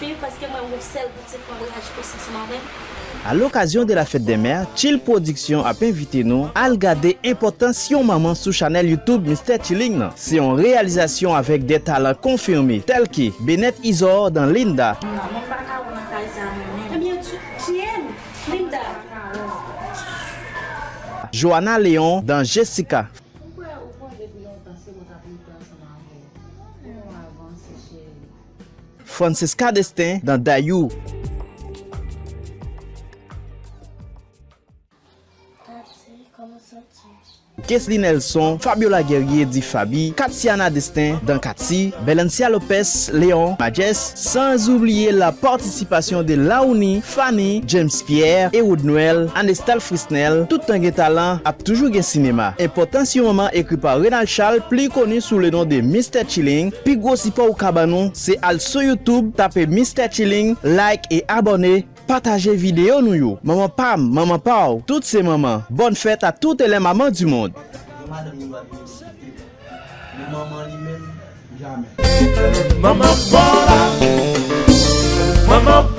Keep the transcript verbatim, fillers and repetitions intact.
Pi paske mwen yon sèl boutik mwen voyaje plis ansanm avè m. À l'occasion de la fête des mères, Chill Production ap envite nou al gade enpòtans yon manman sou chanèl YouTube Mister Chilling nan. Se yon reyalizasyon avèk de talan konfime tèl ke Bennett Izor dan Linda, Mwen pa ka wè nan kay sa mwen menm. Ebyen, tiye m, Linda. Joana Léon dan Jessica, Ou kwè ou kwè depi lontan se mwen k ap lite ansanm avè w. Pou nou avanse, cheri. Francesca Destin dan Dayou, Tati, kòman w santi w? Kesly Nelson, Fabiola Guerrier di Faby, Katsiana Destin dan Katsy, Belencia Lopez, Léon, Majès, sans oublier la participation de Laouni, Fanny, James Pierre, Ewood Noël, Anestal Frisnel, tout tan gen talan, ap toujou gen sinema. Enpòtans yon manman ekri pa Renald Charles, pli koni sou le non de Mister Chilling. Pi gwo sipò ou ka ban nou, se al sou YouTube, tape Mister Chilling, like e abòne, pataje videyo nou yo. Manman pa m, manman pa w, tout se manman. Bonne fête à toutes les mamans du monde. Yon madanm gen dwa vin site men manman li menm, jamè. Manman pa w la, manman